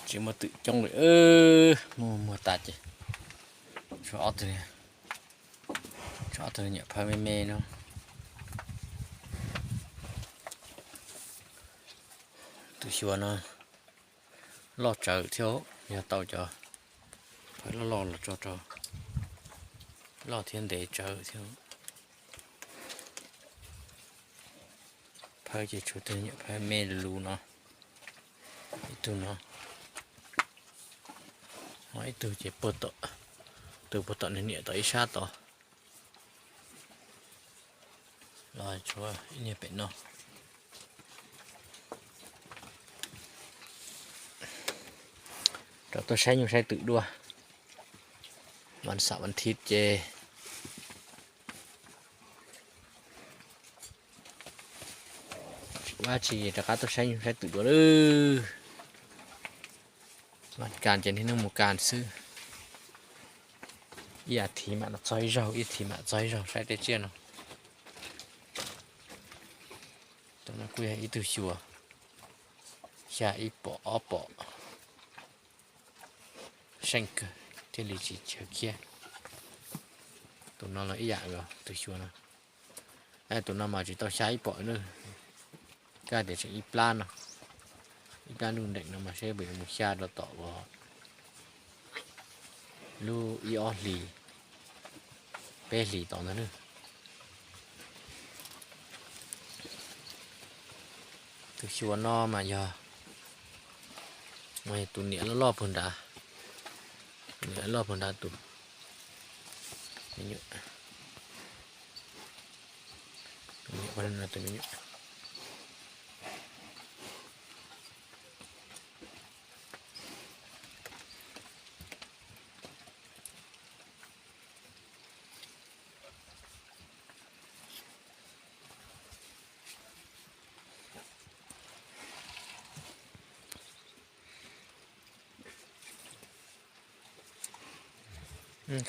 Tsis muaj twm coob li, muag muag tas ces tshuav ob tug, tshuav ob tug nyuam phawj me me no. Tus xyuas no loj tsawv thiab, yog tau cov phawj loj loj los tso rau, loj thiab ntev tsawv thiab. Phawj ces tshuav tus nyuam phawj me lus no, ib tug no, ho ib tug ces puag tom, tus puag tom nws niam tom ib sab tod. Los tshuav ib niag pem no. Rov tuaj saib nyuj saib twm dua. Vas xaum vas thiv ces ua tsi rov qab tuaj saib nyuj saib twm dua lawm. Mas kas ces niaj hnub mus kas xwb. Ib as thiv mam txog ib zaug, ib as thiv mam txog ib zaug saib tej tsiaj no. Tus no kuj yog ib tug xyuas, xya ib pom ob pom, seej kawg thiaj li tsis chaw khiab. Tus no los ib yam os, tus xyuas no. Tus no mas tsis tau xya ib pom na, kaj tias tseem ib plab no, ib plab nruj nreem no mas seb puas yuav mus xya rau tom uas lub ib ob hlis, peb hlis tod ntag na. Tus xyuas no mas yog, mas yog tus niam loj loj puag nrad, niam loj puag nrad tus me nyuam, tus me nyuam.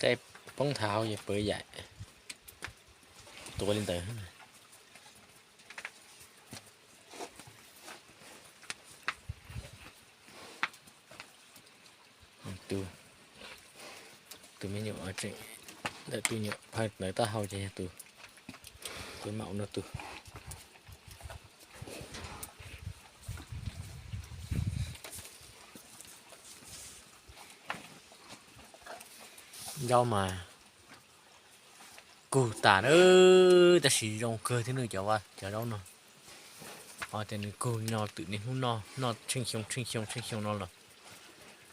Qe poob nthav hauv ces pawv yaim tuav li ntawd. Tus me nyuam tseem ntawm tus nyuam phawj ntawd taub hau ces yog tus, tus maum no tus. Zaub mas kug tas na, tab sis zoo kawg thiab nws cov, cov zaub no. Ho tias nws kug no twm niaj hnub noj, noj tsheej xyoo tsheej xyoo tsheej xyoo no los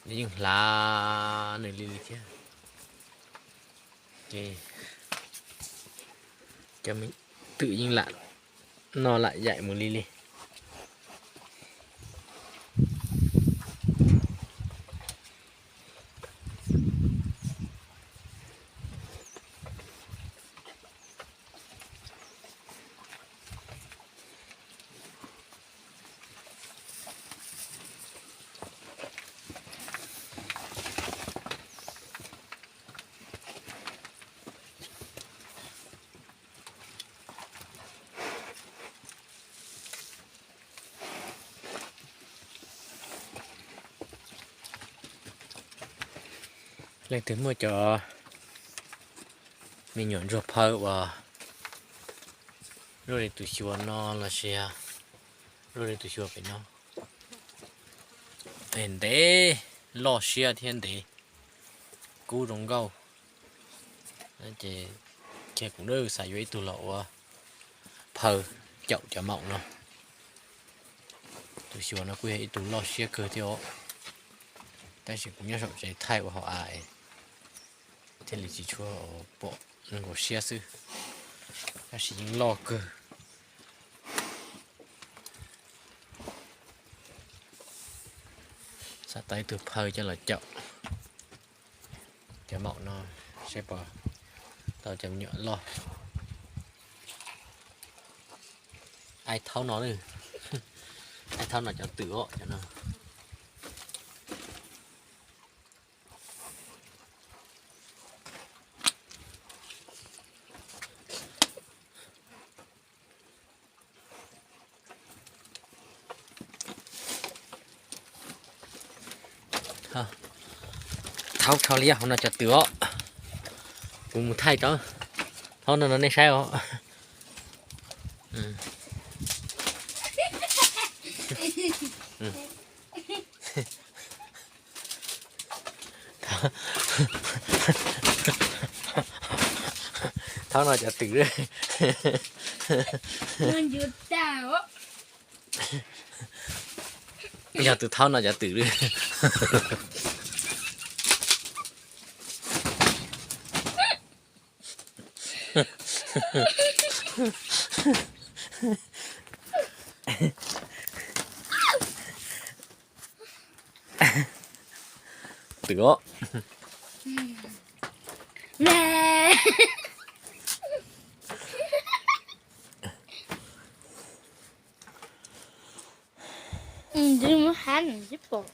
nws yeej hlav nws li li thiab. Ces cov twm yeej lam noj lam yaim mus li li. Leej twg muaj cov me nyuam ntsuag phawj uas luaj li tus xyuas no los sis luaj li tus xyuas pem no, ntev, loj siab thiab ntev, kub zoo nkauj, ces cia kuv xav yuav ib tug los ua phawj caum cov maum no. Tus xyuas no kuj yog ib tug loj siab kawg thiab os, tab sis kuv nyob saum tsev thaij ua hauv av thiaj li tsis tshua pom, nkaus siab xwb, tab sis yeej loj kawg. Xav tau ib tug phawj coj los caum cov maum no, seb puas tau cov me nyuam loj. Aib thaub no, aib thaub no cov twm os cov no. Thaub rho liab hauv no cov twm os. Kuv mus thaij rau. Thaub no no nej saib os. Thaub no cov twm. Yog tus thaub no cov twm. Twm os. Ntxim muab hab nws tib pom.